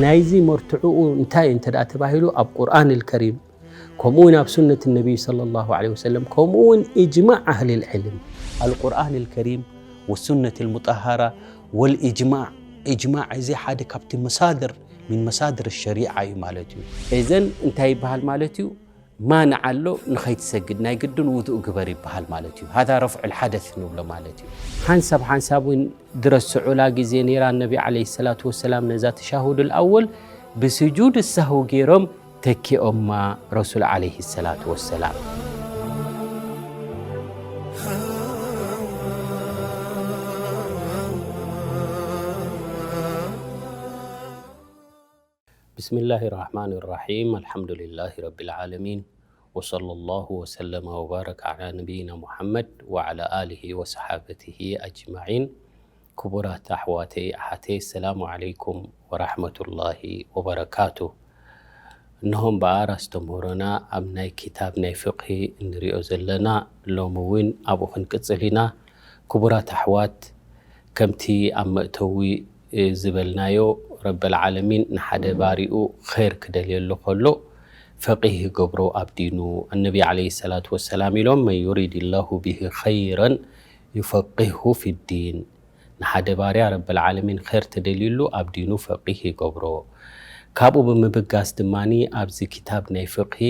ናይዚ መርትዕኡ እንታይ እንተ ደኣ ተባሂሉ፣ ኣብ ቁርኣን ኣልከሪም፣ ከምኡ እውን ኣብ ሱነት ነቢይ ሰለላሁ ዐለይሂ ወሰለም፣ ከምኡ እውን ኢጅማዕ ኣህሊል ዕልም። ኣልቁርኣን ኣልከሪም ወሱነት ኣልሙጠሃራ ወልኢጅማዕ። ኢጅማዕ እዚ ሓደ ካብቲ መሳድር፣ ሚን መሳድር ሸሪዓ እዩ ማለት እዩ። እዘን እንታይ ይበሃል ማለት እዩ? ማንዓ ኣሎ፣ ንኸይትሰግድ ናይ ግድን ውዱእ ግበር ይበሃል ማለት እዩ። ሃዛ ረፍዑል ሓደስ ንብሎ ማለት እዩ። ሓንሳብ ሓንሳብ እውን ድረስዑላ ግዜ ነይራ፣ ነቢ ዓለይሂ ሰላቱ ወሰላም ነዛ ተሻሁዱል ኣወል ብስጁድ ሳህው ገይሮም ተኪኦማ ረሱል ዓለይሂ ሰላቱ ወሰላም። بسم الله الرحمن الرحيم. الحمد لله رب العالمين. وصلى الله وسلم وبارك على نبينا محمد وعلى آله وصحابته أجمعين. ክቡራት ኣሕዋተይ ኣሓተይ፣ ሰላሙ ዓለይኩም ወራሕመቱላሂ ወበረካቱ። እነሆ እምበኣር ኣስተምህሮና ኣብ ናይ ኪታብ ናይ ፍቕሂ እንሪኦ ዘለና፣ ሎሚ እውን ኣብኡ ክንቅጽል ኢና። ክቡራት ኣሕዋት፣ ከምቲ ኣብ መእተዊ ዝበልናዮ፣ ረበል ዓለሚን ንሓደ ባሪኡ ኸይር ክደልየሉ ከሎ ፈቂህ ይገብሮ ኣብ ዲኑ። ኣነቢ ዓለይሂ ሰላቱ ወሰላም ኢሎም፣ መን ዩሪድ ላሁ ቢሂ ኸይረን ዩፈቂህሁ ፊዲን። ንሓደ ባርያ ረበል ዓለሚን ኸይር ተደልዩሉ ኣብ ዲኑ ፈቂህ ይገብሮ። ካብኡ ብምብጋስ ድማኒ ኣብዚ ኪታብ ናይ ፍቅሂ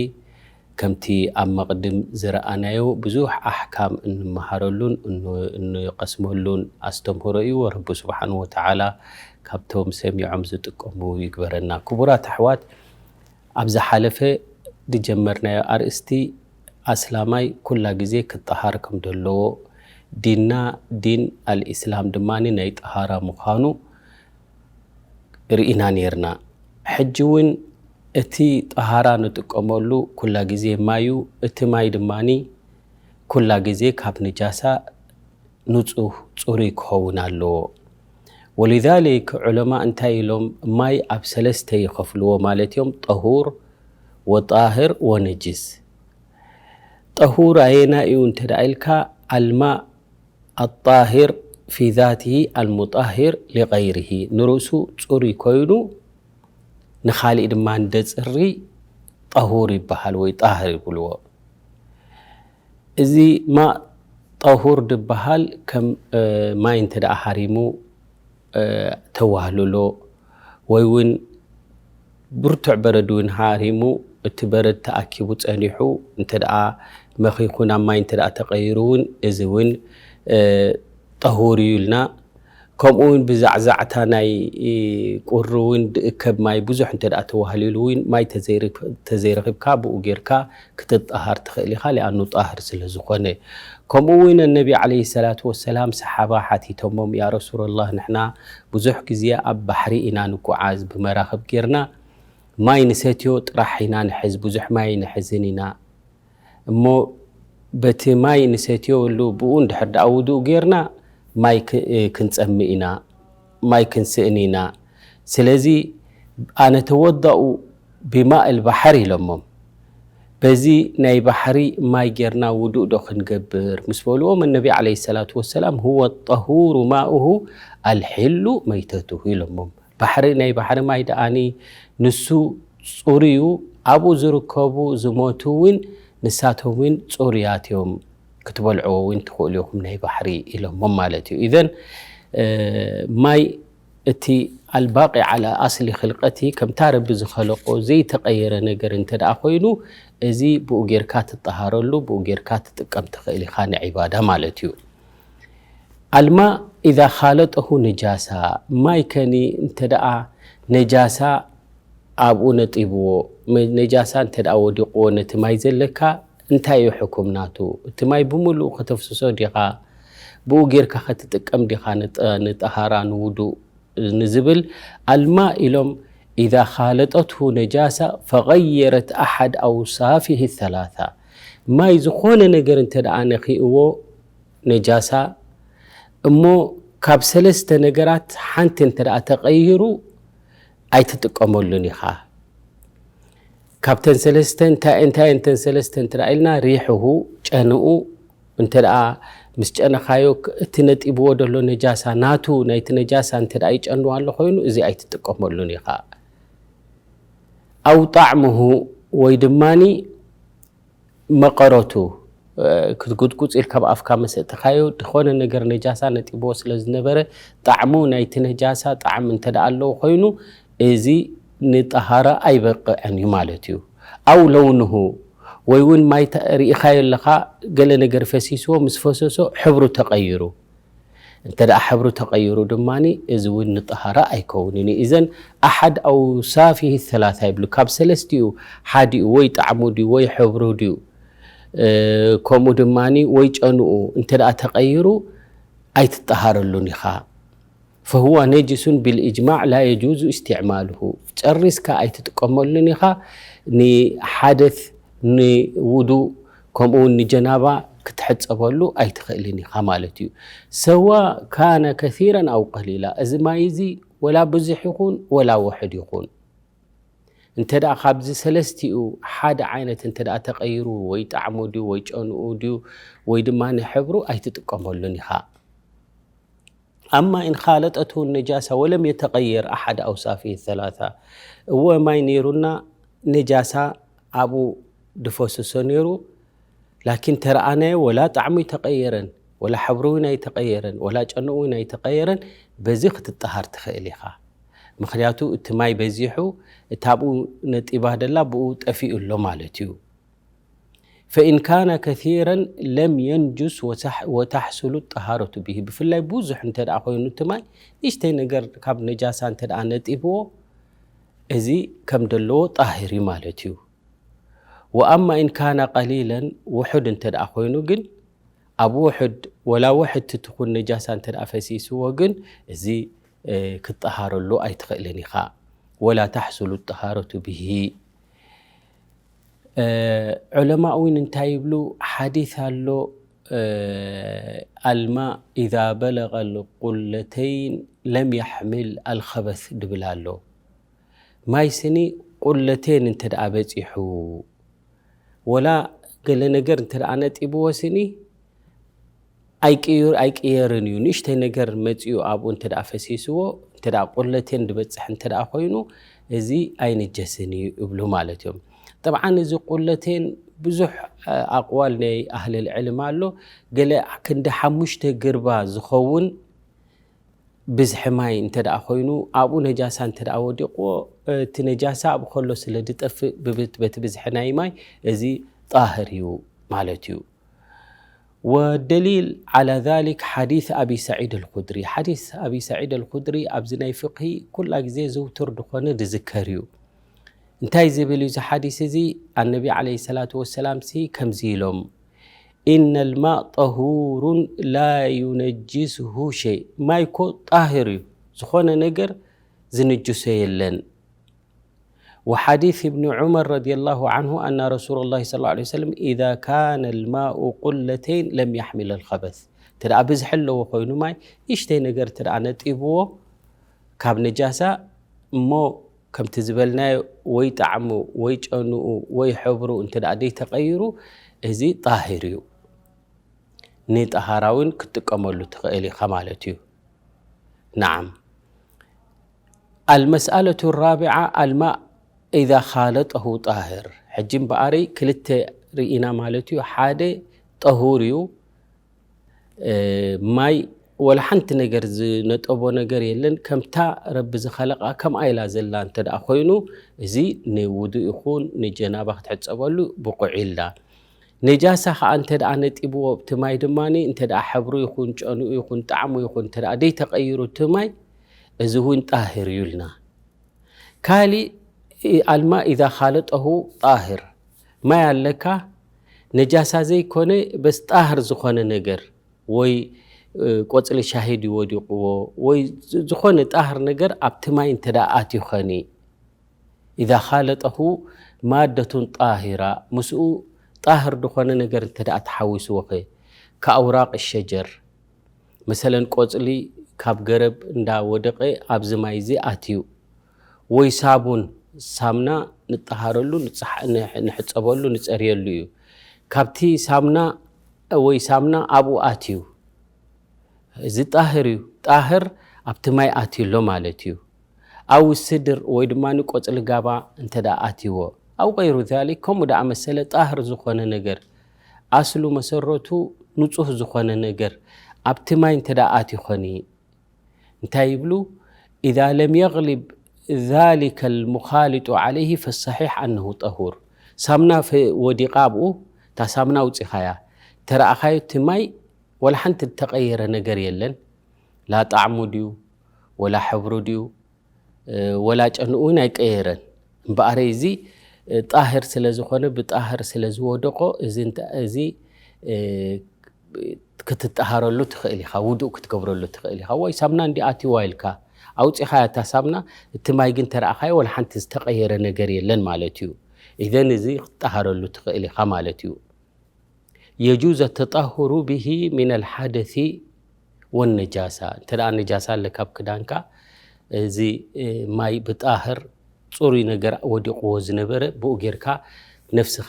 ከምቲ ኣብ መቕድም ዝረኣናዮ ብዙሕ ኣሕካም እንመሃረሉን እን-፣ እንቐስመሉን ኣስተምህሮ እዩ። ረቢ ስብሓን ወተዓላ ካብቶም ሰሚዖም ዝጥቀሙ ይግበረና። ክቡራት ኣሕዋት፣ ኣብ ዝሓለፈ ዝጀመርናዮ ኣርእስቲ ኣስላማይ ኩላ ግዜ ክጠሃር ከም ዘለዎ፣ ዲንና ዲን ኣልኢስላም ድማ ናይ ጠሃራ ምዃኑ ርኢና ኔርና። ሕጂ እውን እቲ ጠሃራ ንጥቀመሉ ኩላ ግዜ ማይ እዩ። እቲ ማይ ድማ ኩላ ግዜ ካብ ንጃሳ ንጹህ፣ ጽሩይ ክኸውን ኣለዎ። ወሊዛሊክ ዑለማ እንታይ ኢሎም? ማይ ኣብ ሰለስተ ይኸፍልዎ ማለት እዮም፣ ጠሁር ወጣህር ወነጅስ። ጠሁር ኣየናይ እዩ እንተ ደኣ ኢልካ፣ ኣልማእ ኣጣሂር ፊ ዛቲሂ ኣልሙጣሂር ሊገይሪሂ፣ ንርእሱ ጽሩይ ኮይኑ ንኻሊእ ድማ እንደጽሪ ጠሁር ይበሃል ወይ ጣህር ይብልዎ። እዚ ማእ ጠሁር ድበሃል ከም፣ እ፣ ማይ እንተ ደኣ ሃሪሙ፣ እ፣ ተዋህልሎ ወይ እውን ብርቱዕ በረድ እውን ሃሪሙ፣ እቲ በረድ ተኣኪቡ ጸኒሑ እንተ ደኣ መኺኹ ናብ ማይ እንተ ደኣ ተቐይሩ እውን፣ እዚ እውን፣ እ፣ ጠሁር እዩ ኢልና። ከምኡ እውን ብዛዕዛዕታ ናይ ቁሪ እውን ድእከብ ማይ ብዙሕ እንተ ደኣ ተዋህሊሉ እውን ማይ ተዘይርክ-፣ ተዘይረኺብካ ብኡ ጌርካ ክትጠሃር ትኽእል ኢኻ፣ ሊኣኑ ጣህር ስለ ዝኾነ። ከምኡ እውን ነቢ ዓለይሂ ሰላቱ ወሰላም ሰሓባ ሓቲቶሞም፣ "ያ ረሱለላህ፣ ንሕና ብዙሕ ግዜ ኣብ ባሕሪ ኢና ንጓዓዝ፣ ብመራኽብ ጌርና ማይ ንሰትዮ ጥራሕ ኢና ንሕዝ፣ ብዙሕ ማይ ኣይንሕዝን ኢና። እሞ በቲ ማይ ንሰትዮ፣ ብኡ እንድሕር ደኣ ውዱእ ጌርና ማይ ክ-፣ ክንጸምእ ኢና፣ ማይ ክንስእን ኢና። ስለዚ ኣነ ተወዳኡ ቢማእል ባሕር" ኢሎሞም። "በዚ ናይ ባሕሪ ማይ ጌርና ውዱእ ዶ ክንገብር?" ምስ በልዎም፣ እነቢ ዓለይሂ ሰላቱ ወሰላም፣ "ሁወ ጠሁሩ ማኡሁ ኣልሒሉ መይተቱሁ" ኢሎሞም። ባሕሪ፣ ናይ ባሕሪ ማይ ደኣኒ ንሱ ጽሩይ እዩ፣ ኣብኡ ዝርከቡ ዝሞቱ እውን ንሳቶም እውን ጽሩያት እዮም፣ ክትበልዕዎ እውን ትኽእሉ ኢኹም ናይ ባሕሪ ኢሎሞም ማለት እዩ። ኢዘን፣ እ፣ ማይ እቲ ኣልባቂ ዓላ ኣስሊ ኽልቀቲ፣ ከምታ ረቢ ዝኸለቆ ዘይተቐየረ ነገር እንተ ደኣ ኮይኑ፣ እዚ ብኡ ጌርካ ትጠሃረሉ፣ ብኡ ጌርካ ትጥቀም ትኽእል ኢኻ ንዒባዳ ማለት እዩ። ኣልማእ ኢዛ ኻለጠሁ ነጃሳ፣ ማይ ከኒ እንተ ደኣ ነጃሳ ኣብኡ ነጢብዎ፣ መ-፣ ነጃሳ እንተ ደኣ ወዲቕዎ ነቲ ማይ ዘለካ፣ እንታይ እዩ ሕኩም ናቱ? እቲ ማይ ብምሉኡ ከተፍስሶ ዲኻ? ብኡ ጌርካ ኸትጥቀም ዲኻ ንጠ-፣ ንጠሃራ፣ ንውዱእ ንዝብል? ኣልማእ ኢሎም፣ ኢዛ ኻለጠትሁ ነጃሳ ፈገየረት ኣሓድ ኣውሳፊሂ ሰላሳ። ማይ ዝኾነ ነገር እንተ ደኣ ነኺእዎ፣ ነጃሳ፣ እሞ ካብ ሰለስተ ነገራት ሓንቲ እንተ ደኣ ተቐይሩ ኣይትጥቀመሉን ኢኻ። ካብተን ሰለስተ እንታይ፣ እንታይ እንተን ሰለስተ እንተ ደኣ ኢልና፣ ሪሕሁ፣ ጨንኡ፣ እንተ ደኣ ምስ ጨነኻዮ፣ ክ-፣ እቲ ነጢብዎ ዘሎ ነጃሳ ናቱ፣ ናይቲ ነጃሳ እንተ ደኣ ይጨንዋ ኣሎ ኮይኑ፣ እዚ ኣይትጥቀመሉን ኢኻ። ኣው ጣዕሙሁ፣ ወይ ድማኒ መቐረቱ፣ እ፣ ክትጉጥጉጥ ኢልካ ኣብ ኣፍካ ምስ ኣእተኻዮ፣ ዝኾነ ነገር ነጃሳ ነጢብዎ ስለ ዝነበረ፣ ጣዕሙ ናይቲ ነጃሳ ጣዕሚ እንተ ደኣ ኣለዎ ኮይኑ፣ እዚ ንጠሃራ ኣይበቕዕን እዩ ማለት እዩ። ኣው ለውንሁ፣ ወይ እውን ማይ ተ-፣ ርኢኻዮ ኣለኻ፣ ገለ ነገር ፈሲስዎ፣ ምስ ፈሰሶ ሕብሩ ተቐይሩ። እንተ ደኣ ሕብሩ ተቐይሩ ድማኒ፣ እዚ እውን ንጠሃራ ኣይከውንን እዩ። እዘን ኣሓድ ኣውሳፊሂ ሰላሳ ይብሉ። ካብ ሰለስቲኡ ሓዲኡ፣ ወይ ጣዕሙ ድዩ፣ ወይ ሕብሩ ድዩ፣ እ፣ ከምኡ ድማኒ ወይ ጨንኡ እንተ ደኣ ተቐይሩ፣ ኣይትጠሃረሉን ኢኻ። ፈሁወ ነጅሱን ቢልእጅማዕ ላ የጁዙ እስትዕማሉሁ። ጨሪስካ ኣይትጥቀመሉን ኢኻ። ንሓደት፣ ንውዱእ፣ ከምኡ እውን ንጀናባ ክትሕጸበሉ ኣይትኽእልን ኢኻ ማለት እዩ። ሰዋ ካነ ከሲረን ኣው ቀሊላ። እዚ ማይ እዚ ወላ ብዙሕ ይኹን ወላ ውሑድ ይኹን፣ እንተ ደኣ ካብዚ ሰለስቲኡ ሓደ ዓይነት እንተ ደኣ ተቐይሩ፣ ወይ ጣዕሙ ድዩ፣ ወይ ጨንኡ ድዩ፣ ወይ ድማ ንሕብሩ፣ ኣይትጥቀመሉን ኢኻ። ኣማ ኢን ኻለጠቱ ነጃሳ ወለም የተቐየር ኣሓድ ኣውሳፊ ሰላሳ፣ እወ ማይ ነይሩና ነጃሳ ኣብኡ ድፈስሶ ነይሩ፣ ላኪን ተረኣናዮ ወላ ጣዕሙ ኣይተቐየረን፣ ወላ ሕብሩ እውን ኣይተቐየረን፣ ወላ ጨንኡ እውን ኣይተቐየረን፣ በዚ ክትጠሃር ትኽእል ኢኻ። ምኽንያቱ እቲ ማይ በዚሑ፣ እታ ኣብኡ ነጢባ ደላ ብኡ ጠፊኡ ኣሎ ማለት እዩ። ፈኢን ካነ ከሲረን ለም የንጁስ ወታሕ-፣ ወታሕሱሉ ጠሃረቱ ብሂ። ብፍላይ ብዙሕ እንተ ደኣ ኮይኑ እቲ ማይ፣ ንእሽተይ ነገር ካብ ነጃሳ እንተ ደኣ ነጢብዎ፣ እዚ ከም ደለዎ ጣሂር እዩ ማለት እዩ። ወኣማ ኢን ካነ ቀሊለን፣ ውሑድ እንተ ደኣ ኮይኑ ግን፣ ኣብ ውሑድ፣ ወላ ውሕድቲ ትኹን ነጃሳ እንተ ደኣ ፈሲስዎ ግን፣ እዚ፣ እ፣ ክትጠሃረሉ ኣይትኽእልን ኢኻ። ወላ ተሕሱሉ ጠሃረቱ ብሂ። እ፣ ዑለማእ እውን እንታይ ይብሉ? ሓዲስ ኣሎ፣ እ፣ ኣልማእ ኢዛ በለገ ልቁለተይን ለም የሕምል ኣልኸበስ ድብል ኣሎ። ማይ ስኒ ቁለቴን እንተ ደኣ በጺሑ፣ ወላ ገለ ነገር እንተ ደኣ ነጢብዎ ስኒ፣ ኣይቅዩ-፣ ኣይቅየርን እዩ። ንእሽተይ ነገር መጺኡ ኣብኡ እንተ ደኣ ፈሲስዎ፣ እንተ ደኣ ቁለቴን ዝበጽሕ እንተ ደኣ ኮይኑ፣ እዚ ኣይንጀስን እዩ እብሉ ማለት እዮም። ጠብዓን እዚ ቁለቴን ብዙሕ፣ እ፣ ኣቕዋል ናይ ኣህልል ዕልም ኣሎ። ገለ ክንዲ ሓሙሽተ ግርባ ዝኸውን ብዝሒ ማይ እንተ ደኣ ኮይኑ፣ ኣብኡ ነጃሳ እንተ ደኣ ወዲቕዎ፣ እቲ ነጃሳ ኣብኡ ከሎ ስለ ዝጠፍእ፣ ብብት-፣ በቲ ብዝሒ ናይ ማይ እዚ ጣህር እዩ ማለት እዩ። ወደሊል ዓላ ዛሊክ ሓዲስ ኣቢ ሰዒድ ኣልኹድሪ። ሓዲስ ኣቢ ሰዒድ ኣልኹድሪ ኣብዚ ናይ ፍቅሂ ኩላ ግዜ ዝውቱር ዝኾነ ዝዝከር እዩ። እንታይ ዝብል እዩ እዚ ሓዲስ እዚ? ኣነቢ ዓለይሂ ሰላቱ ወሰላም ሲ ከምዚ ኢሎም፣ "ኢነ ልማእ ጠሁሩን ላ ዩነጅስሁ ሸይ." ማይ እኮ ጣህር እዩ፣ ዝኾነ ነገር ዝንጅሶ የለን። ወሓዲስ እብኒ ዑመር ረዲየላሁ ዓንሁ ኣና ረሱለላሂ ሰለላሁ ዐለይሂ ወሰለም፣ "ኢዛ ካነ ልማኡ ቁለተይን ለም ያሕሚል ኣልኸበስ." እንተ ደኣ ብዝሒ ኣለዎ ኮይኑ ማይ፣ ንእሽተይ ነገር እንተ ደኣ ነጢብዎ ካብ ነጃሳ፣ እሞ ከምቲ ዝበልናዮ ወይ ጣዕሙ ወይ ጨንኡ ወይ ሕብሩ እንተ ደኣ ዘይተቐይሩ፣ እዚ ጣሂር እዩ። ንጠሃራ እውን ክትጥቀመሉ ትኽእል ኢኻ ማለት እዩ። ነዓም። ኣልመስኣለቱ ራቢዓ፣ ኣልማእ ኢዛ ኻለጠሁ ጣህር። ሕጂ እምበኣረይ ክልተ ርኢና ማለት እዩ። ሓደ ጠሁር እዩ። እ፣ ማይ ወላ ሓንቲ ነገር ዝነጠቦ ነገር የለን። ከምታ ረቢ ዝኸለቓ ከምኣ ኢላ ዘላ እንተ ደኣ ኮይኑ፣ እዚ ንውዱእ ይኹን ንጀናባ ክትሕጸበሉ ብቑዕ ኢላ። ነጃሳ ኸኣ እንተ ደኣ ነጢብዎ፣ እቲ ማይ ድማኒ እንተ ደኣ ሕብሩ ይኹን፣ ጨንኡ ይኹን፣ ጣዕሙ ይኹን፣ እንተ ደኣ ዘይተቐይሩ እቲ ማይ፣ እዚ እውን ጣህር እዩ ኢልና። ካሊእ፣ ኣልማ ኢዛ ኻለጠሁ ጣህር፣ ማይ ኣለካ፣ ነጃሳ ዘይኮነ፣ በስ ጣህር ዝኾነ ነገር፣ ወይ፣ እ፣ ቆጽሊ ሻሂ ድዩ ወዲቕዎ፣ ወይ ዝ-፣ ዝኾነ ጣህር ነገር ኣብቲ ማይ እንተ ደኣ ኣትዩ ኸኒ፣ ኢዛ ኻለጠሁ ማደቱን ጣሂራ፣ ምስኡ ጣህር ድኾነ ነገር እንተ ደኣ ተሓዊስዎ ኸ፣ ከኣውራቅ ሸጀር፣ መሰለን ቆጽሊ ካብ ገረብ እንዳ ወደቐ ኣብዚ ማይ እዚ ኣትዩ፣ ወይ ሳቡን፣ ሳምና ንጠሃረሉ፣ ንጽሓ-፣ ንሕ-፣ ንሕጸበሉ፣ ንጸርየሉ እዩ። ካብቲ ሳምና ወይ ሳምና ኣብኡ ኣትዩ፣ እዚ ጣህር እዩ። ጣህር ኣብቲ ማይ ኣትዩ ኣሎ ማለት እዩ። ኣው ስድር ወይ ድማ ቆጽሊ ጋባ እንተ ደኣ ኣትይዎ፣ ኣው ገይሩ ዛሊክ፣ ከምኡ ደኣ መሰለ ጣህር ዝኾነ ነገር፣ ኣስሉ መሰረቱ ንጹህ ዝኾነ ነገር ኣብቲ ማይ እንተ ደኣ ኣትዩ ኾኒ፣ እንታይ ይብሉ? إذا لم يغلب ذلك المخالط عليه فالصحيح أنه طهور። ሳምና ፈ-፣ ወዲቓ ኣብኡ፣ እታ ሳምና ኣውጺኻያ፣ ተረኣኻዮ እቲ ማይ ወላ ሓንቲ ዝተቐየረ ነገር የለን። ላ ጣዕሙ ድዩ፣ ወላ ሕብሩ ድዩ፣ እ፣ ወላ ጨንኡ እውን ኣይቀየረን። እምበኣረ እዚ፣ እ፣ ጣህር ስለ ዝኾነ፣ ብጣህር ስለ ዝወደቆ፣ እዚ እንተ-፣ እዚ፣ እ፣ ክትጠሃረሉ ትኽእል ኢኻ፣ ውዱእ ክትገብረሉ ትኽእል ኢኻ። ወይ ሳምና እንዲ ኣትዋ ኢልካ ኣውጺኻያ እታ ሳምና፣ እቲ ማይ ግን ተረኣኻዮ፣ ወላ ሓንቲ ዝተቐየረ ነገር የለን ማለት እዩ። ኢዘን እዚ ክትጠሃረሉ ትኽእል ኢኻ ማለት እዩ። يجوز التطهر به من الحدث والنجاسة። እንተ ደኣ ነጃሳ ኣለካ ኣብ ክዳንካ፣ እዚ፣ እ፣ ማይ ብጣህር ጽሩይ ነገር ወዲቕዎ ዝነበረ፣ ብኡ ጌርካ ነፍስኻ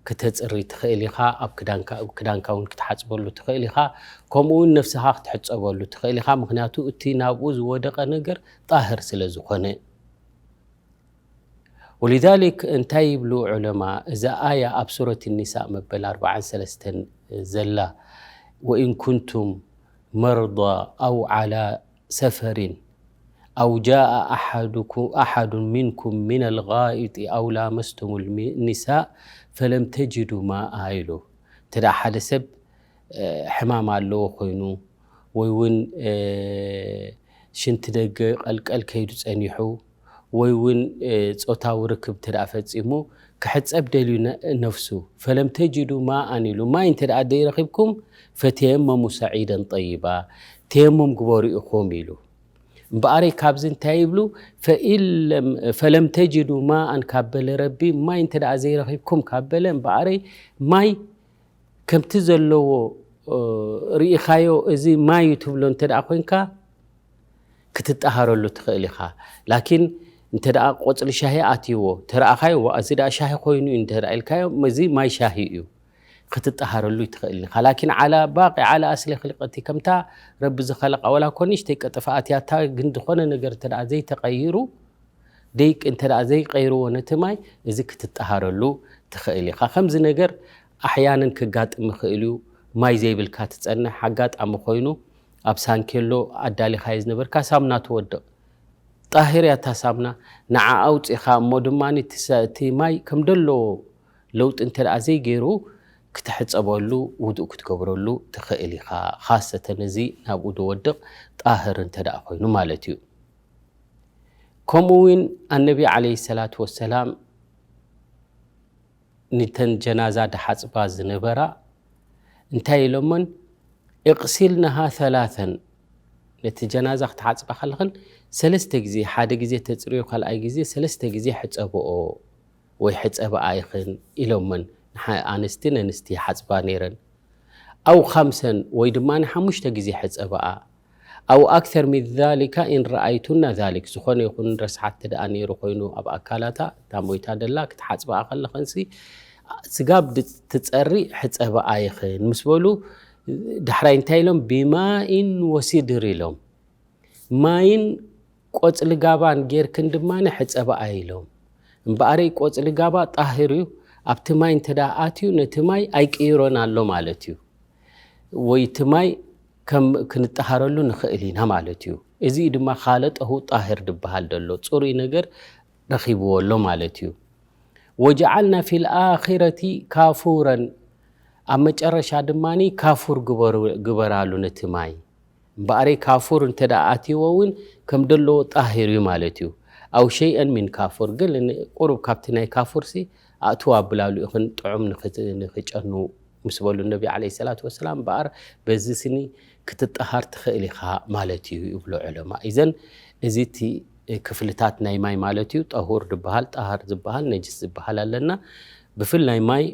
ክተጽሪ ትኽእል ኢኻ። ኣብ ክዳንካ፣ ክዳንካ እውን ክትሓጽበሉ ትኽእል ኢኻ። ከምኡ እውን ነፍስኻ ክትሕጸበሉ ትኽእል ኢኻ። ምኽንያቱ እቲ ናብኡ ዝወደቐ ነገር ጣህር ስለ ዝኾነ። ولذلك እንታይ ይብሉ ዑለማ፣ እዛ ኣያ ኣብ ሱረት ኒሳእ መበል ኣርባዓን ሰለስተን ዘላ፣ وإن كنتم مرضى أو على سفر أو جاء أحدكم، أحد منكم من الغائط أو لامستم النساء فلم تجدوا ماء ኢሉ። እንተ ደኣ ሓደ ሰብ፣ እ፣ ሕማም ኣለዎ ኮይኑ፣ ወይ እውን፣ እ፣ ሽንቲ ደገ ቀልቀል ከይዱ ጸኒሑ፣ ወይ እውን፣ እ፣ ጾታዊ ርክብ እንተ ደኣ ፈጺሙ፣ ክሕጸብ ደልዩ ነ-፣ ነፍሱ፣ فلم تجدوا ماء ኢሉ፣ ማይ እንተ ደኣ ዘይረኺብኩም፣ فتيمموا صعيدا طيبا፣ ተየሙም ግበሩ ኢኹም ኢሉ። እምበኣረይ ካብዚ እንታይ ይብሉ? فإن لم، فلم تجدوا ماء ካብ በለ ረቢ፣ ማይ እንተ ደኣ ዘይረኺብኩም ካብ በለ፣ እምበኣረይ ማይ ከምቲ ዘለዎ፣ እ፣ ርኢኻዮ፣ እዚ ማይ እዩ ትብሎ እንተ ደኣ ኮይንካ፣ ክትጠሃረሉ ትኽእል ኢኻ። ላኪን እንተ ደኣ ቆጽሊ ሻሂ ኣትይዎ፣ ተረኣኻዮ፣ "ዋ፣ እዚ ደኣ ሻሂ ኮይኑ እዩ" እንተ ደኣ ኢልካዮ፣ "እዚ ማይ ሻሂ እዩ" ክትጠሃረሉ ትኽእል ኢኻ። ላኪን ዓላ ባቂ፣ ዓላ ኣስሊ ኽልቀቲ፣ ከምታ ረቢ ዝኸለቓ፣ ወላ እኮ ንእሽተይ ቀጠፍ ኣትያታ፣ ግን ዝኾነ ነገር እንተ ደኣ ዘይተቐይሩ፣ ደይቅ እንተ ደኣ ዘይቀይርዎ ነቲ ማይ፣ እዚ ክትጠሃረሉ ትኽእል ኢኻ። ከምዚ ነገር ኣሕያንን ክጋጥም ይኽእል እዩ። ማይ ዘይብልካ ትጸንሕ ኣጋጣሚ ኮይኑ፣ ኣብ ሳንኬሎ ኣዳሊኻዮ ዝነበርካ ሳምና ትወድቕ። ጣሂር እያ እታ ሳምና፣ ንዓ ኣውጺኻ እሞ ድማ እቲ ሰ-፣ እቲ ማይ ከም ደለዎ ለውጢ እንተ ደኣ ዘይገይሩ፣ ክትሕጸበሉ፣ ውዱእ ክትገብረሉ ትኽእል ኢኻ። ኻሰተን እዚ ናብኡ ዝወድቕ ጣህር እንተ ደኣ ኮይኑ ማለት እዩ። ከምኡ እውን ኣነቢ ዓለይሂ ሰላቱ ወሰላም ንተን ጀናዛ ድሓጽባ ዝነበራ እንታይ ኢሎመን? "እቕሲልናሃ ሰላሰን"፣ ነቲ ጀናዛ ክትሓጽባ ከለኽን ሰለስተ ግዜ፣ ሓደ ግዜ ተጽርዮ፣ ካልኣይ ግዜ ሰለስተ ግዜ ሕጸብኦ ወይ ሕጸብኣ ኢኽን ኢሎመን። ንሓ-፣ ኣንስቲ ነንስቲ ይሓጽባ ነይረን። ኣው ኻምሰን፣ ወይ ድማ ሓሙሽተ ግዜ ሕጸብኣ። ኣው ኣክሰር ሚን ዛሊካ ኢን ረኣይቱና ዛሊክ፣ ዝኾነ ይኹን ረስሓት እንተ ደኣ ነይሩ ኮይኑ ኣብ ኣካላታ፣ እታ ሞይታ ደላ ክትሓጽብኣ ከለኸንሲ፣ ስጋብ ድ-፣ ትጸሪ ሕጸብኣ ኢኽን ምስ በሉ፣ ዳሕራይ እንታይ ኢሎም? "ቢማኢን ወሲድር" ኢሎም። "ማይን ቆጽሊ ጋባን ጌርክን ድማ ሕጸብኣ" ኢሎም። እምበኣረይ ቆጽሊ ጋባ ጣሂር እዩ፣ ኣብቲ ማይ እንተ ደኣ ኣትዩ ነቲ ማይ ኣይቅይሮን ኣሎ ማለት እዩ። ወይ እቲ ማይ ከም ክንጠሃረሉ ንኽእል ኢና ማለት እዩ። እዚ እዩ ድማ ኻለጠሁ ጣሂር ዝበሃል ዘሎ፣ ጽሩይ ነገር ረኺብዎ ኣሎ ማለት እዩ። "ወጀዓልና ፊል ኣኺረቲ ካፉረን"፣ ኣብ መጨረሻ ድማ ካፉር ግበሩ-፣ ግበራሉ ነቲ ማይ። እምበኣረይ ካፉር እንተ ደኣ ኣትይዎ እውን ከም ደለዎ ጣሂር እዩ ማለት እዩ። ኣው ሸይአን ሚን ካፉር፣ ግን ን-፣ ቁሩብ ካብቲ ናይ ካፉርሲ ኣእትዋ ብላሉ ኢኽን ጥዑም ንኽት-፣ ንኽጨኑ ምስ በሉ ነቢ ዓለይሂ ሰላቱ ወሰላም፣ እምበኣር በዚ ስኒ ክትጠሃር ትኽእል ኢኻ ማለት እዩ ይብሉ ዑለማ። ኢዘን እዚ እቲ ክፍልታት ናይ ማይ ማለት እዩ። ጠሁር ዝበሃል፣ ጠሃር ዝበሃል፣ ነጅስ ዝበሃል ኣለና። ብፍላይ ማይ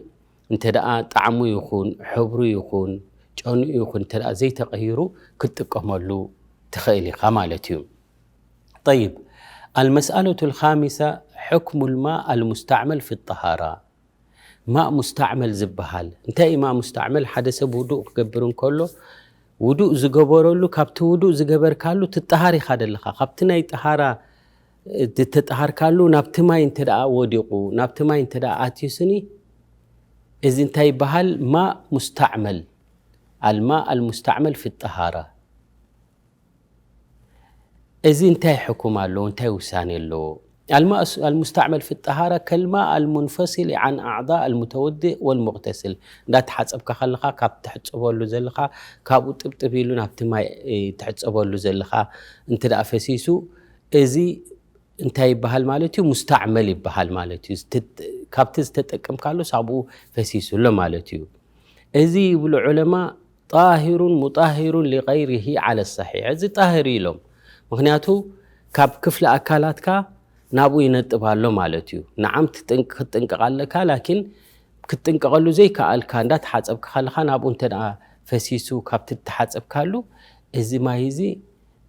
እንተ ደኣ ጣዕሙ ይኹን፣ ሕብሩ ይኹን፣ ጨንኡ ይኹን እንተ ደኣ ዘይተቐይሩ ክትጥቀመሉ ትኽእል ኢኻ ማለት እዩ። ጠይብ፣ المسألة الخامسة، حكم الماء المستعمل في الطهارة። ማእ ሙስተዕመል ዝበሃል እንታይ እዩ? ማእ ሙስተዕመል ሓደ ሰብ ውዱእ ክገብር እንከሎ ውዱእ ዝገበረሉ ካብቲ ውዱእ ዝገበርካሉ ትጠሃር ኢኻ ደለኻ። ካብቲ ናይ ጠሃራ ዝተጠሃርካሉ ናብቲ ማይ እንተ ደኣ ወዲቑ ናብቲ ማይ እንተ ደኣ ኣትዩ ስኒ እዚ እንታይ ይበሃል? ማእ ሙስተዕመል። ኣልማእ ኣልሙስተዕመል ፊ ጠሃራ። እዚ እንታይ ሕኩም ኣለዎ? እንታይ ውሳኔ ኣለዎ? الماء المستعمل في الطهارة كالماء المنفصل عن أعضاء المتوضئ والمغتسل. እንዳተሓፀብካ ከለኻ ካብ ትሕፀበሉ ዘለኻ ካብኡ ጥብጥብ ኢሉ ናብቲ ማይ ትሕፀበሉ ዘለኻ እንተ ደኣ ፈሲሱ እዚ እንታይ ይበሃል ማለት እዩ? ሙስተዕመል ይበሃል ማለት እዩ። ዝት- ካብቲ ዝተጠቀምካሉ ሳብኡ ፈሲሱ ኣሎ ማለት እዩ። እዚ ይብሉ ዑለማ ጣሂሩን ሙጣሂሩን ሊቀይሪሂ ዓለ ሰሒሕ። እዚ ጣሂር ኢሎም። ምክንያቱ ካብ ክፍሊ ኣካላትካ ናብኡ ይነጥብ ኣሎ ማለት እዩ። ንዓም ትጥንቅ- ክትጥንቀቕ ኣለካ፣ ላኪን ክትጥንቀቐሉ ዘይከኣልካ እንዳተሓፀብካ ከለካ ናብኡ እንተ ደኣ ፈሲሱ ካብቲ እተሓፀብካሉ እዚ ማይ እዚ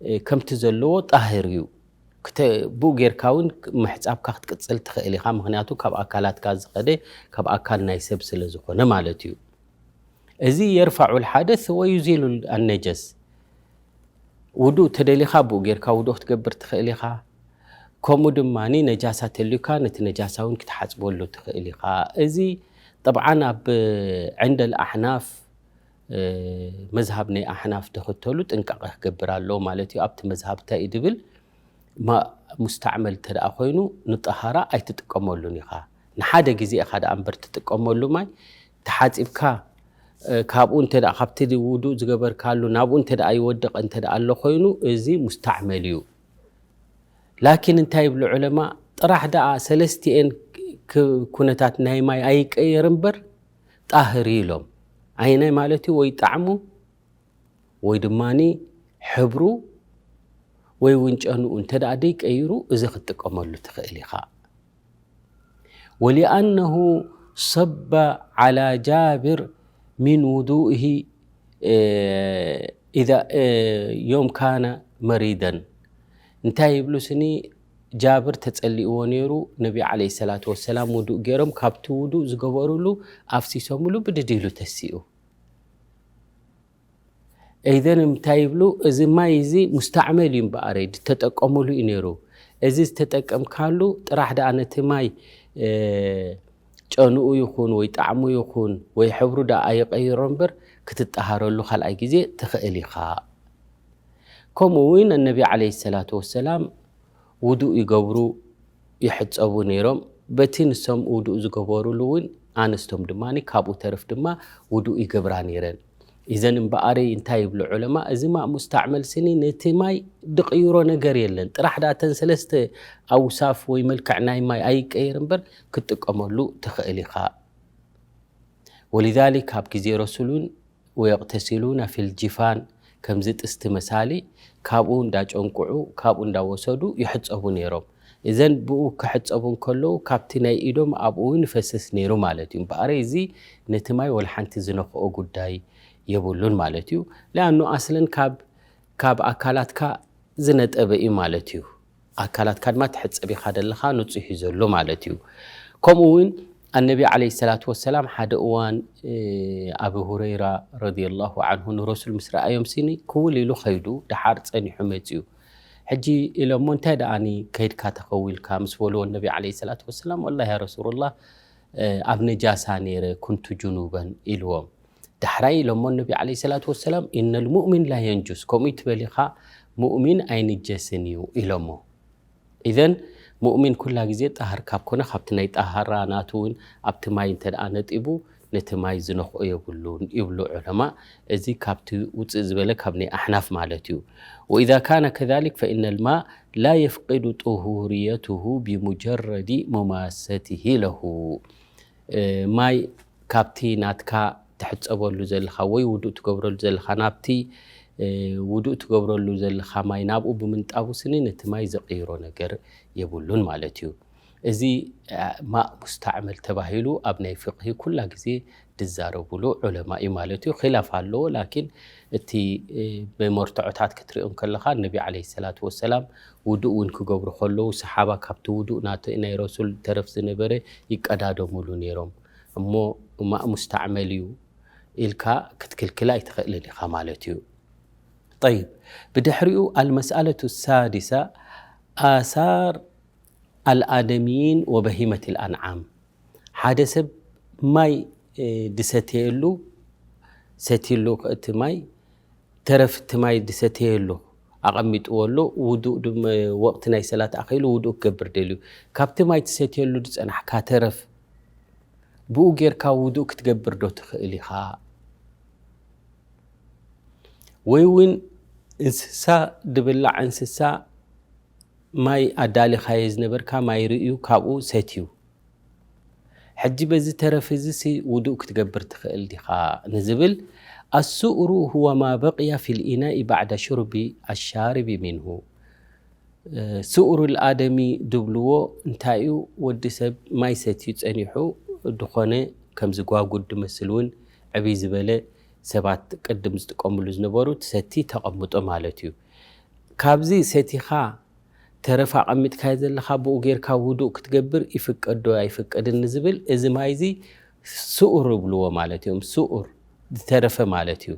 እ፣ ከምቲ ዘለዎ ጣህር እዩ። ክተ- ብኡ ጌርካ እውን ምሕጻብካ ክትቅጽል ትኽእል ኢኻ። ምኽንያቱ ካብ ኣካላትካ ዝኸደ ካብ ኣካል ናይ ሰብ ስለ ዝኾነ ማለት እዩ። እዚ የርፋዑ ልሓደስ ወዩዚሉ ኣነጀስ። ውዱእ ተደሊኻ ብኡ ጌርካ ውዱእ ክትገብር ትኽእል ኢኻ። ከምኡ ድማ ነጃሳ ተልዩካ ነቲ ነጃሳ እውን ክትሓጽበሉ ትኽእል ኢኻ። እዚ ጠብዓን ኣብ ዕንደል ኣሕናፍ መዝሃብ ናይ ኣሕናፍ ዝኽተሉ ጥንቃቐ ክገብር ኣለዎ ማለት እዩ። ኣብቲ መዝሃብ እንታይ እዩ ድብል? ማእ ሙስተዕመል እንተ ደኣ ኮይኑ ንጠሃራ ኣይትጥቀመሉን ኢኻ። ንሓደ ግዜ ኢኻ ደኣ እምበር ትጥቀመሉ ማይ ተሓጺብካ እ፣ ካብኡ እንተ ደኣ ካብቲ ውዱእ ዝገበርካሉ ናብኡ እንተ ደኣ ይወድቕ እንተ ደኣ ኣሎ ኮይኑ እዚ ሙስተዕመል እዩ። ላኪን እንታይ ይብሉ ዑለማ? ጥራሕ ደኣ ሰለስቲኤን ክ- ኩነታት ናይ ማይ ኣይቀየር እምበር ጣህር እዩ ኢሎም። ኣይናይ ማለት እዩ ወይ ጣዕሙ ወይ ድማ ሕብሩ ወይ እውን ጨንኡ እንተ ደኣ ደይቀይሩ እዚ ክትጥቀመሉ ትኽእል ኢኻ። ولأنه صب على جابر من وضوئه إذا يوم كان مريضا እንታይ ይብሉ ስኒ ጃብር ተጸሊእዎ ነይሩ ነቢ ዓለይሂ ሰላቱ ወሰላም ውዱእ ገይሮም ካብቲ ውዱእ ዝገበሩሉ ኣፍሲሶምሉ ብድድ ኢሉ ተሲኡ። ኢዘን እንታይ ይብሉ? እዚ ማይ እዚ ሙስተዕመል እዩ እምበኣረይ፣ ዝተጠቀሙሉ እዩ ነይሩ። እዚ ዝተጠቀምካሉ ጥራሕ ደኣ ነቲ ማይ፣ እ፣ ጨንኡ ይኹን ወይ ጣዕሙ ይኹን ወይ ሕብሩ ደኣ ኣይቀይሮ እምበር ክትጠሃረሉ ካልኣይ ግዜ ትኽእል ኢኻ። ከምኡ እውን ኣነቢ ዓለይሂ ሰላቱ ወሰላም ውዱእ ይገብሩ፣ ይሕጸቡ ነይሮም። በቲ ንሶም ውዱእ ዝገበሩሉ እውን ኣንስቶም ድማ ካብኡ ተርፍ ድማ ውዱእ ይገብራ ነይረን። ኢዘን እምበኣረይ እንታይ ይብሉ ዑለማ፣ እዚ ማእ ሙስተዕመል ስኒ ነቲ ማይ ድቕይሮ ነገር የለን። ጥራሕ ደኣ እተን ሰለስተ ኣውሳፍ ወይ መልክዕ ናይ ማይ ኣይቀየር እምበር ክትጥቀመሉ ትኽእል ኢኻ። ወሊዛሊክ ኣብ ግዜ ረሱል እውን ወየቕተሲሉና ፊል ጅፋን ከምዚ ጥስቲ መሳሊ ካብኡ እንዳጨንቁዑ ካብኡ እንዳወሰዱ ይሕጸቡ ነይሮም። እዘን ብኡ ክሕጸቡ እንከለዉ ካብቲ ናይ ኢዶም ኣብኡ እውን ይፈስስ ነይሩ ማለት እዩ። እምበኣረይ እዚ ነቲ ማይ ወላ ሓንቲ ዝነኽኦ ጉዳይ የብሉን ማለት እዩ። ሊኣኑ ኣስለን ካብ ካብ ኣካላትካ ዝነጠበ እዩ ማለት እዩ። ኣካላትካ ድማ ትሕጸብ ኢኻ ደለኻ፣ ንጹህ እዩ ዘሎ ማለት እዩ። ከምኡ እውን ኣነቢ ዓለይሂ ሰላቱ ወሰላም ሓደ እዋን፣ እ፣ ኣቢ ሁረይራ ረዲየላሁ ዓንሁ ንረሱል ምስ ረኣዮም ሲኒ ክውል ኢሉ ኸይዱ፣ ደሓር ጸኒሑ መጺኡ። ሕጂ ኢሎሞ፣ "እንታይ ደኣኒ ከይድካ ተኸዊልካ?" ምስ በልዎ፣ ነቢ ዓለይሂ ሰላቱ ወሰላም፣ "ወላሂ ያ ረሱሉላህ፣ እ፣ ኣብ ነጃሳ ነይረ፣ ኩንቱ ጅኑበን" ኢልዎም። ዳሕራይ ኢሎሞ ነቢ ዓለይሂ ሰላቱ ወሰላም፣ "ኢነል ሙእሚን ላ የንጁስ፣ ከምኡ ትበል ኢኻ፣ ሙእሚን ኣይንጀስን እዩ" ኢሎሞ። ኢዘን ሙእሚን ኩላ ግዜ ጣህር ካብ ኮነ፣ ካብቲ ናይ ጣሃራ ናቱ እውን ኣብቲ ማይ እንተ ደኣ ነጢቡ፣ ነቲ ማይ ዝነኽኦ የብሉን ይብሉ ዑለማ። እዚ ካብቲ ውፅእ ዝበለ ካብ ናይ ኣሕናፍ ማለት እዩ። ወኢዛ ካነ ከዛሊክ ፈኢነል ማእ ላ የፍቅዱ ጥሁርየትሁ ቢሙጀረዲ ሙማሰትሂ ለሁ። እ፣ ማይ ካብቲ ናትካ ትሕጸበሉ ዘለኻ ወይ ውዱእ ትገብረሉ ዘለኻ ናብቲ፣ እ፣ ውዱእ ትገብረሉ ዘለኻ ማይ ናብኡ ብምንጣቡ ስኒ ነቲ ማይ ዘቕይሮ ነገር የብሉን ማለት እዩ። እዚ፣ እ፣ ማእ ሙስተዕመል ተባሂሉ ኣብ ናይ ፍቕሂ ኩላ ግዜ ዝዛረቡሉ ዑለማ እዩ ማለት እዩ። ኺላፍ ኣለዎ፣ ላኪን እቲ፣ እ፣ ብመርትዖታት ክትሪኦ እንከለኻ ነቢ ዓለይሂ ሰላቱ ወሰላም ውዱእ እውን ክገብሩ ከለዉ ሰሓባ ካብቲ ውዱእ ናተ-፣ ናይ ረሱል ተረፍ ዝነበረ ይቀዳደሙሉ ነይሮም። እሞ ማእ ሙስተዕመል እዩ ኢልካ ክትክልክል ኣይትኽእልን ኢኻ ማለት እዩ። ጠይብ፣ ብድሕሪኡ ኣልመስኣለቱ ሳዲሳ ኣሳር ኣልኣደሚይን ወበሂመት ኣልኣንዓም። ሓደ ሰብ ማይ ድሰተየሉ፣ ሰትይሉ እቲ ማይ፣ ተረፍ እቲ ማይ ዝሰተየሉ ኣቐሚጥዎ ኣሎ። ውዱእ ወቕቲ ናይ ሰላት ኣኸይሉ ውዱእ ክገብር ደልዩ፣ ካብቲ ማይ ትሰትየሉ ዝጸናሕካ ተረፍ ብኡ ጌርካ ውዱእ ክትገብር ዶ ትኽእል ኢኻ? ወይ እውን እንስሳ፣ ድብላዕ እንስሳ ማይ ኣዳሊኻዮ ዝነበርካ ማይ ርእዩ ካብኡ ሰትዩ፣ ሕጂ በዚ ተረፍ እዚ ሲ ውዱእ ክትገብር ትኽእል ዲኻ ንዝብል፣ ኣስኡሩ ሁወ ማ በቅያ ፊል ኢናኢ ባዕዳ ሹርቢ ኣሻርቢ ሚንሁ። ስኡሩል ኣደሚ ድብልዎ እንታይ እዩ? ወዲ ሰብ ማይ ሰትዩ ጸኒሑ ድኾነ ከምዚ ጓጉድ ድመስል እውን ዕብይ ዝበለ ሰባት ቅድም ዝጥቀምሉ ዝነበሩ ትሰቲ ተቐምጦ ማለት እዩ። ካብዚ ሰቲኻ ተረፍ ኣቐሚጥካዮ ዘለኻ ብኡ ጌርካ ውዱእ ክትገብር ይፍቀድ ዶ ኣይፍቀድን ንዝብል፣ እዚ ማይ እዚ ስኡር ይብልዎ ማለት እዮም። ስኡር ዝተረፈ ማለት እዩ።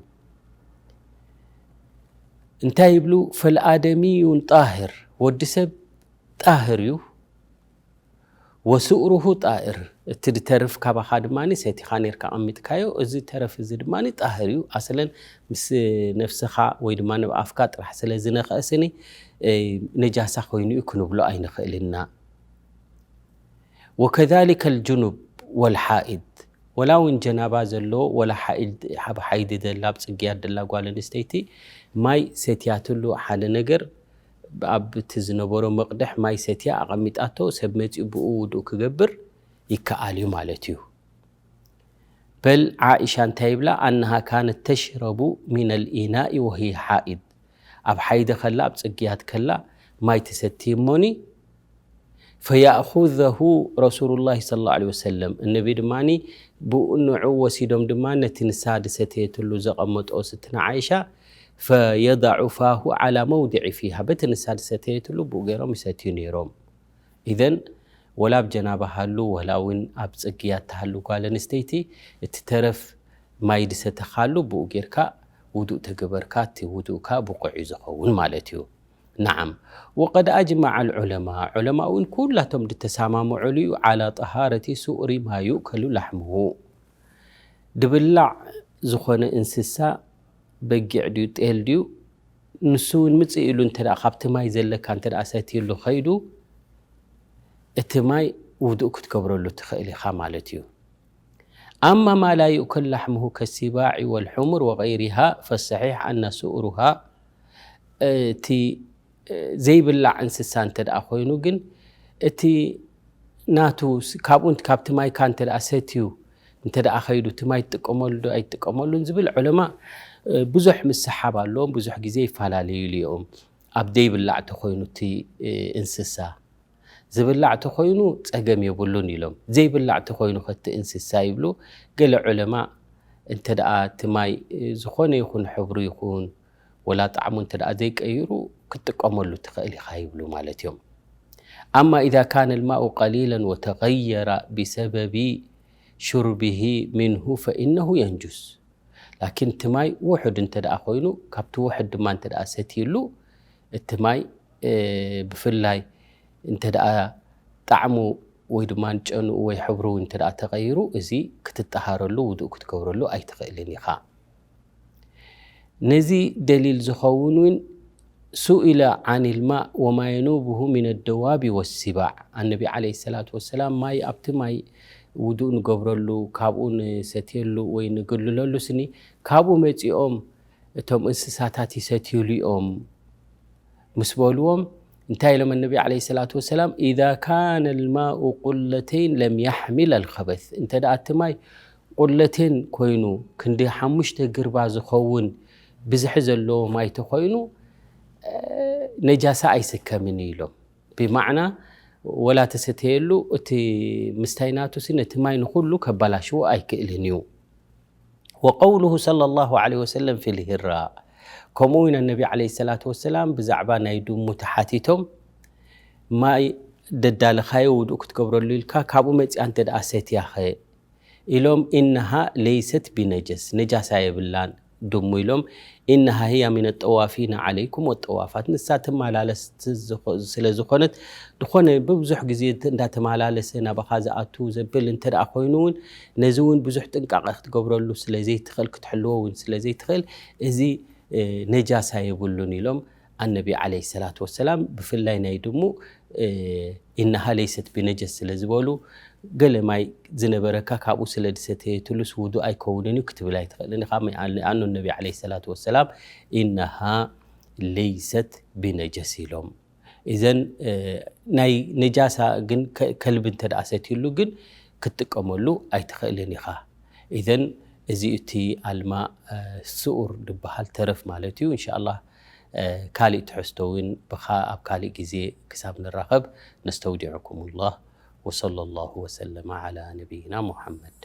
እንታይ ይብሉ? ፈልኣደሚዩን ጣህር፣ ወዲ ሰብ ጣህር እዩ። ወስኡሩሁ ጣህር፣ እቲ ዝተርፍ ካባኻ ድማ ሰቲኻ ኔርካ ኣቐሚጥካዮ፣ እዚ ተረፍ እዚ ድማ ጣህር እዩ። ኣስለን ምስ ነፍስኻ ወይ ድማ ንብ ኣፍካ ጥራሕ ስለ ዝነኽአ ስኒ ነጃሳ ኮይኑ እዩ ክንብሎ ኣይንኽእልና። ወከዛሊከ ልጅኑብ ወልሓኢድ፣ ወላ እውን ጀናባ ዘለዎ ወላ ሓኢድ፣ ኣብ ሓይዲ ደላ፣ ኣብ ጽግያት ደላ ጓል ኣንስተይቲ ማይ ሰትያትሉ ሓደ ነገር ኣብቲ ዝነበሮ መቕድሕ ማይ ሰትያ ኣቐሚጣቶ ሰብ መጺኡ ብኡ ውዱእ ክገብር ይከኣል እዩ ማለት እዩ። በል ዓኢሻ እንታይ ይብላ? ኣነሃ ካነት ተሽረቡ ሚነል ኢናኢ ወሂየ ሓኢድ፣ ኣብ ሓይዲ ከላ ኣብ ጽግያት ከላ ማይ ትሰቲ እሞኒ ፈያእኹዘሁ ረሱሉላሂ ሰለላሁ ዐለይሂ ወሰለም፣ እነቢ ድማ ብኡ ንዑ ወሲዶም ድማ ነቲ ንሳ ዝሰተየትሉ ዘቐመጦ ስትና ዓይሻ ፈየዳዑ ፋሁ ዓላ መውዲዒ ፊሃ፣ በቲ ንሳ ዝሰተየትሉ ብኡ ገይሮም ይሰትዩ ነይሮም። ኢዘን ወላ ኣብ ጀናባ ሃሉ ወላ እውን ኣብ ጽግያት ትሃሉ ጓል ኣንስተይቲ እቲ ተረፍ ማይ ዝሰተኻሉ ብኡ ጌርካ ውዱእ ተገበርካ እቲ ውዱእካ ብቑዕ እዩ ዝኸውን ማለት እዩ። ነዓም። ወቀድ ኣጅመዐ ልዑለማ፣ ዑለማ እውን ኩላቶም ዝተሰማምዑሉ እዩ። ዓላ ጠሃረቲ ሱእሪ ማ ዩእከሉ ላሕሙሁ፣ ድብላዕ ዝኾነ እንስሳ በጊዕ ድዩ ጤል ድዩ ንሱ እውን ምጽእ ኢሉ እንተ ደኣ ካብቲ ማይ ዘለካ እንተ ደኣ ሰትይሉ ኸይዱ እቲ ማይ ውዱእ ክትገብረሉ ትኽእል ኢኻ ማለት እዩ። ኣማ ማ ላ ዩእከል ላሕሙሁ ከሲባዒ ወልሑሙር ወገይሪሃ ፈሰሒሕ ኣና ስኡሩሃ፣ እቲ ዘይብላዕ እንስሳ እንተ ደኣ ኮይኑ ግን እቲ ናቱ ካብኡ ካብቲ ማይካ እንተ ደኣ ሰትዩ እንተ ደኣ ኸይዱ እቲ ማይ ትጥቀመሉ ዶ ኣይትጥቀመሉን ዝብል ዑለማ ብዙሕ ምስሓብ ኣለዎም። ብዙሕ ግዜ ይፈላለዩሉ እዮም። ኣብ ዘይብላዕ ተኾይኑ እቲ እንስሳ፣ ዝብላዕ ተኾይኑ ጸገም የብሉን ኢሎም። ዘይብላዕ ተኾይኑ ከቲ እንስሳ ይብሉ። ገለ ዑለማ እንተ ደኣ እቲ ማይ ዝኾነ ይኹን ሕብሩ ይኹን ወላ ጣዕሙ እንተ ደኣ ዘይቀይሩ ክትጥቀመሉ ትኽእል ኢኻ ይብሉ ማለት እዮም። ኣማ ኢዛ ካነ ልማኡ ቀሊለን ወተገየረ ብሰበቢ ሹርቢሂ ሚንሁ ፈኢነሁ የንጁስ። ላኪን እቲ ማይ ውሑድ እንተ ደኣ ኮይኑ ካብቲ ውሑድ ድማ እንተ ደኣ ሰትይሉ እቲ ማይ ብፍላይ እንተ ደኣ ጣዕሙ ወይ ድማ ጨንኡ ወይ ሕብሩ እንተ ደኣ ተቐይሩ እዚ ክትጠሃረሉ ውዱእ ክትገብረሉ ኣይትኽእልን ኢኻ። ነዚ ደሊል ዝኸውን እውን ሱኢለ ዓን ልማእ ወማ የኑብሁ ሚን ደዋቢ ወሲባዕ። ኣነቢ ዓለይሂ ሰላቱ ወሰላም ማይ ኣብቲ ማይ ውዱእ ንገብረሉ ካብኡ ንሰትየሉ ወይ ንግልለሉ ስኒ ካብኡ መጺኦም እቶም እንስሳታት ይሰትዩሉ እዮም ምስ በልዎም እንታይ ኢሎም ኣነቢ ዓለይሂ ሰላቱ ወሰላም ኢዛ ካነ ልማኡ ቁለተይን ለም ያሕሚል ኣልኸበስ። እንተ ደኣ እቲ ማይ ቁለቴን ኮይኑ ክንዲ ሓሙሽተ ግርባ ዝኸውን ብዝሒ ዘለዎ ማይ ተኾይኑ ነጃሳ ኣይስከምን እዩ ኢሎም። ብማዕና ወላ ተሰተየሉ እቲ ምስታይ ናቱ ሲ ነቲ ማይ ንኹሉ ከባላሽዎ ኣይክእልን እዩ። ወቀውሉሁ ሰለላሁ ዐለይሂ ወሰለም ፊል ሂራ፣ ከምኡ እውን ኣነቢ ዐለይሂ ሰላቱ ወሰላም ብዛዕባ ናይ ድሙ ተሓቲቶም ማይ ደዳለኻዮ ውዱእ ክትገብረሉ ኢልካ ካብኡ መፂኣ እንተ ደኣ ሰትያኸ ኢሎም፣ ኢነሃ ለይሰት ቢነጀስ፣ ነጃሳ የብላን ድሙ ኢሎም፣ ኢነሃ ህያ ሚነ ጠዋፊና ዓለይኩም ወጠዋፋት፣ ንሳ ትመላለስ ስለዝኾነት፣ ዝኾነ ብብዙሕ ግዜ እንዳተመላለሰ ናባኻ ዝኣቱ ዘብል እንተ ደኣ ኮይኑ እውን፣ ነዚ እውን ብዙሕ ጥንቃቐ ክትገብረሉ ስለዘይትኽእል፣ ክትሕልዎ እውን ስለዘይትኽእል፣ እዚ ነጃሳ የብሉን ኢሎም ኣነቢ ዓለይሂ ሰላቱ ወሰላም። ብፍላይ ናይ ድሙ ኢነሃ ለይሰት ቢነጀስ ስለ ዝበሉ፣ ገለ ማይ ዝነበረካ ካብኡ ስለ ዝሰተየትሉስ ውዱእ ኣይከውንን እዩ ክትብል ኣይትኽእልን ኢኻ። ኣኑ ነቢ ዓለይሂ ሰላቱ ወሰላም ኢነሃ ለይሰት ቢነጀስ ኢሎም። እዘን ናይ ነጃሳ ግን ከልቢ እንተ ደኣ ሰትዩሉ ግን ክትጥቀመሉ ኣይትኽእልን ኢኻ። እዘን እዚ እቲ ኣልማ ስኡር ዝበሃል ተረፍ ማለት እዩ። እንሻላ ካሊእ ትሕዝቶ እውን ብኻ ኣብ ካሊእ ግዜ ክሳብ ንራኸብ ነስተውዲዕኩም ላህ። وصلى الله وسلم على نبينا محمد.